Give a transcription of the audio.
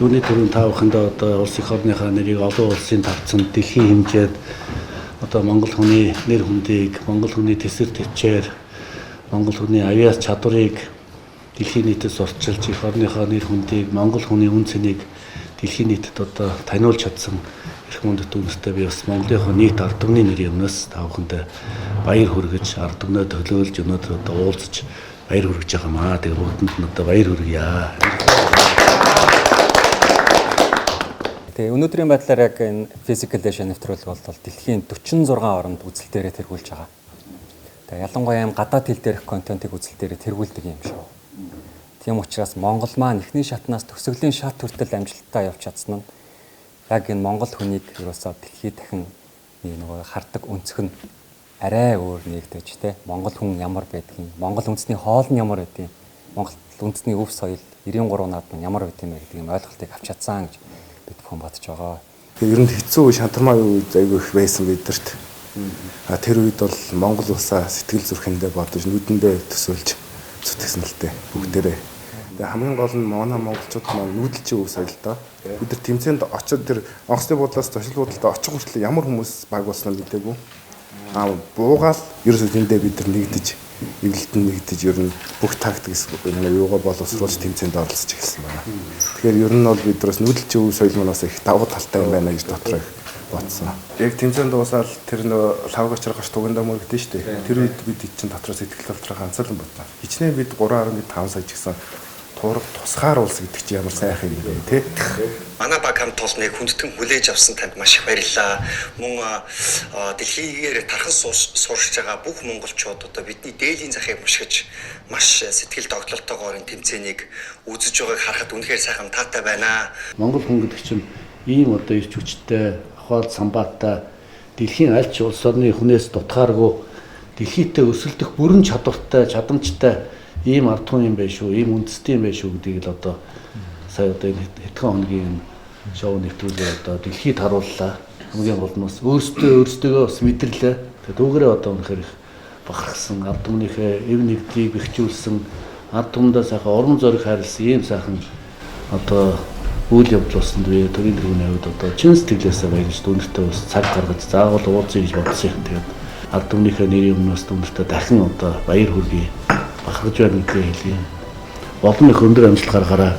Юуны түрүүн та бүхэндээ одоо улс эх орныхаа нэрийг олон улсын тавцанд дэлхийн хэмжээд одоо монгол хүний нэр хүндийг, монгол хүний тэсэр тэвчээр, монгол хүний авиас чадварыг дэлхийн нийтэд сурчилж, эх орныхоо нэр хүндийг, монгол хүний үн цэнийг дэлхийн нийтэд одоо таниулж чадсан эрх мөндөд үнэртэй би бас Монголынхоо нийт ард түмний нэрийн өмнөөс та бүхэндээ баяр хүргэж, ард түмнээ төлөөлж өнөөдөр одоо уулзаж баяр хүргэж байгаа маа. Тэгээ бүгдэнд нь одоо баяр хүргье. Тэгээ өнөөдрийн байдлаар яг энэ Physical Asia нэвтрүүлэг бол дэлхийн 46 оронд үзэлтээрээ тэргүүлж байгаа. Тэгээ ялангуяа юм гадаад хэл дээрх контентыг үзэлтээрээ тэргүүлдэг юм шүү. Тийм учраас Монгол маань эхний шатнаас төгсгөлийн шат хүртэл амжилттай явж чадсан нь яг энэ монгол хүнийг ерөөсөө дэлхийд дахин нөгөө хардаг өнцөг нь арай өөр нэгдэж те. Монгол хүн ямар байдгийг, Монгол үндэсний хоол нь ямар байдгийг, Монгол үндэсний өв соёл 93 наад нь ямар байдгийг гэдэг юм ойлголтыг авч чадсан гэж бид бүхэн бодож байгаа. Тэгээ ер нь хэцүү үе, шантармаа үед айгүй их байсан бидэрт. А тэр үед бол Монгол улсаа сэтгэл зүрхэндээ бодож, нүдэндээ төсөөлж зүтгэсэн л дээ бүгдээрээ. Тэгээ хамгийн гол нь манай монголчууд маань нүүдэлчин өв соёлтой. Бид нар тэмцээнд очиод тэр онгоцны буудлаас зочил буудалд очих хүртэл ямар хүмүүс баг болсноо мдээгүй. А буугаал ерөөсөө тэндээ бид нар нэгдэж, эвлэлтэн нэгдэж ер нь бүх тактик юугаа боловсруулж тэмцээнд оролцож эхэлсэн байна. Тэгэхээр ер нь бол бид нараас нүүдэлчин өв соёл манаас их давуу талтай юм байна гэж дотроо их бодсон. Яг тэмцээн дуусаад тэр нөө лавг очрогоч тугандаа мөрөгдөн шүү дээ. Тэр үед бид чинь дотроо сэтгэл дотроо ганцхан бодсон. Хичнээн бид 3.5 сая ч гэсэн тураг тусгаар улс гэдэг чинь ямар сайхан юм бэ те. Манай баг хамт олныг хүндэтгэн хүлээж авсан танд маш их баярлалаа. Мөн дэлхийгээр тархан сурч байгаа бүх монголчууд одоо бидний дээлийн захыг мушгиж маш сэтгэл догдлолтойгоор энэ тэмцээнийг үзэж байгааг харахад үнэхээр сайхан таатай байна. Монгол хүн гэдэг чинь ийм одоо ирч хүчтэй, ахуал самбаатай, дэлхийн аль ч улс орны хүнээс дутгааргүй дэлхийдээ өрсөлдөх бүрэн чадвартай, чадамжтай ийм ард түмэн юм байна шүү, ийм үндэстэй юм байна шүү гэдгийг л одоо сая одоо энэ хэдхэн хоногийн шоу нэвтрүүлгээ одоо дэлхийд харууллаа. Хамгийн гол нь бас өөрсдөө бас мэдэрлээ. Тэгээ түүгээрээ одоо үнэхээр их бахархсан, ард түмнийхээ эв нэгдлийг бэхжүүлсэн, ард түмэндээ сайхан урам зориг хайрлсан ийм сайхан одоо үйл явдал болсонд би төрийн тэргүүний хувьд одоо чин сэтгэлээсээ баярлж дүүнертэй бас цаг гаргаж заавал уулзъя гэж бодсон юм. Тэгээд ард түмнийхээ нэрийн өмнөөс дүүнертэй дахин одоо баяр хүргэе. Бахархаж байна гэдгээ хэлье. Болон их өндөр амжилт гаргаарай.